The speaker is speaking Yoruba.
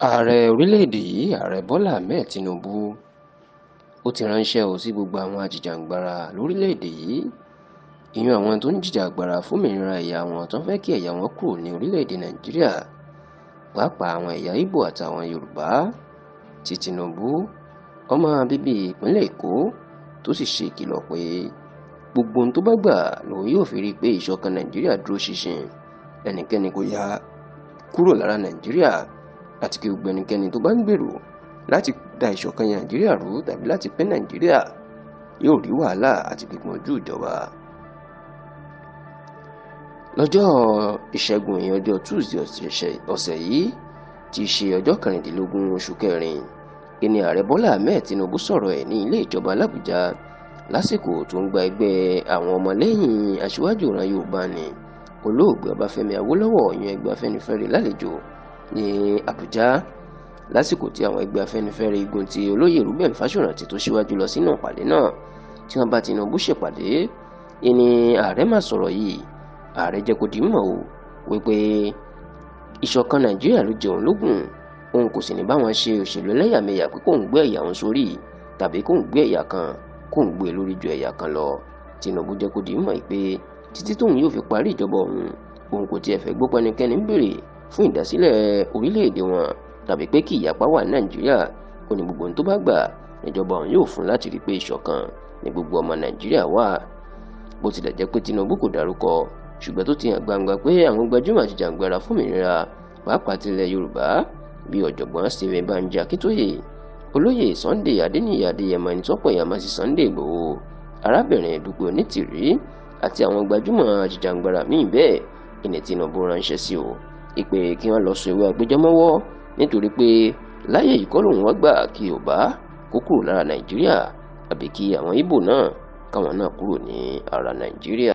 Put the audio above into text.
Ààrẹ orílẹ̀-èdè yìí, Ààrẹ Bọ́lá Ahmed Tinubu, ó ti ránṣẹ́ o sí gbogbo àwọn ajìjàǹgbara lórílẹ̀-èdè yìí, ìyẹn àwọn tó ń jìjàgbara fún òmìnira ẹ̀yà wọn tó ń fẹ́ kí ẹ̀yà wọn kúrò ní orílẹ̀-èdè Nàìjíríà, pàápàá àwọn ẹ̀yà Ìgbò àtàwọn Yorùbá. Tí Tinubu, ọmọ bíbí ìpínlẹ̀ Èkó, tó sì ṣe ìkìlọ̀ pé gbogbo ohun tó bá gbà lòun yóò fi rí i pé ìṣọ̀kan Nàìjíríà dúró ṣinṣin, ẹnikẹ́ni kò yà kúrò lára Nàìjíríà, àti kí gbogbo ẹnikẹ́ni tó bá ń gbèrò láti da ìṣọ̀kan Nàìjíríà rú tàbí láti pín Nàìjíríà yóò rí wàhálà àti pípọ́n ojú ìjọba. Lọ́jọ́ Ìṣẹ́gun, ìyẹn ọjọ́ Tuesday ọ̀sẹ̀ yìí, tí í ṣe ọjọ́ 16 oṣù kẹrin, ìní Ààrẹ Bọ́lá Ahmed Tinubu sọ̀rọ̀ ẹ̀ ní ilé ìjọba l'Àbújá lásìkò tó ń gba ẹgbẹ́ àwọn ọmọlẹ́yìn aṣíwájú ìran Yorùbá ní Olóògbé Ọbáfẹ́mi Awólọ́wọ̀, ìyẹn ẹgbẹ́ Afẹ́nifẹ́re, lálejò ní Àbújá, lásìkò tí àwọn ẹgbẹ́ Afẹ́nifẹ́re igun ti olóyè Reuben Fáṣọ̀rántì tó síwájú lọ sínú ìpàdé náà tí wọ́n bá Tinubu ṣèpàdé. Ìní ààrẹ máa sọ̀rọ̀ yìí. Ààrẹ jẹ́ kó di mímọ̀ o wípé ìṣọ̀kan Nàìjíríà ló jẹun lógún, òun kò sì ní bá wọn ṣe òṣèlú ẹlẹ́yàmẹ̀yà pé kóun gbé ẹ̀yà òun sórí tàbí kóun gbé ẹ̀yà kan kóun gbé lórí ju ẹ̀yà kan lọ. Tinubu jẹ́ kó di mímọ̀ pé títí tóun yóò fi parí ìjọba òun, òun kò tiẹ̀ fẹ́ gbọ́ pé ẹnikẹ́ni ń béèrè fún ìdásílẹ̀ orílẹ̀-èdè wọn tàbí pé kí ìyapa wà ní Nàìjíríà. Ó ní gbogbo ohun tó bá gbà níjọba òun yóò fún láti rí pé ìṣọ̀kan ní gbogbo ọmọ Nàìjíríà wà. Bó tilẹ̀ jẹ́ pé Tinubu kò dárúkọ, ṣùgbọ́n tó ti hàn gbangba pé àwọn gbajúmọ̀ àjìjàǹgbara fún òmìnira, pàápàá tilẹ̀ Yorùbá, bíi ọ̀jọ̀gbọ́n Stephen Banji Akintoye, olóyè Sunday Adéníyì Adéyẹmọ, ẹni tó pọ̀ èèyàn máa sí Sunday Ìgbòho, arábìnrin Dúpẹ́ Onítìrí àti àwọn gbajúmọ̀ àjìjàǹgbara míì bẹ́ẹ̀, ìní Tinubu ránṣẹ́ sí o ìpè kí wọ́n lọ sọ ewé agbẹjọ́mọ́wọ́, nítorí pé láyé yìí kọ́ lòun wá gbà kí Yorùbá kó kúrò lára Nàìjíríà àbí kí àwọn Ìgbò náà káwọn náà kúrò ní ara Nàìjíríà.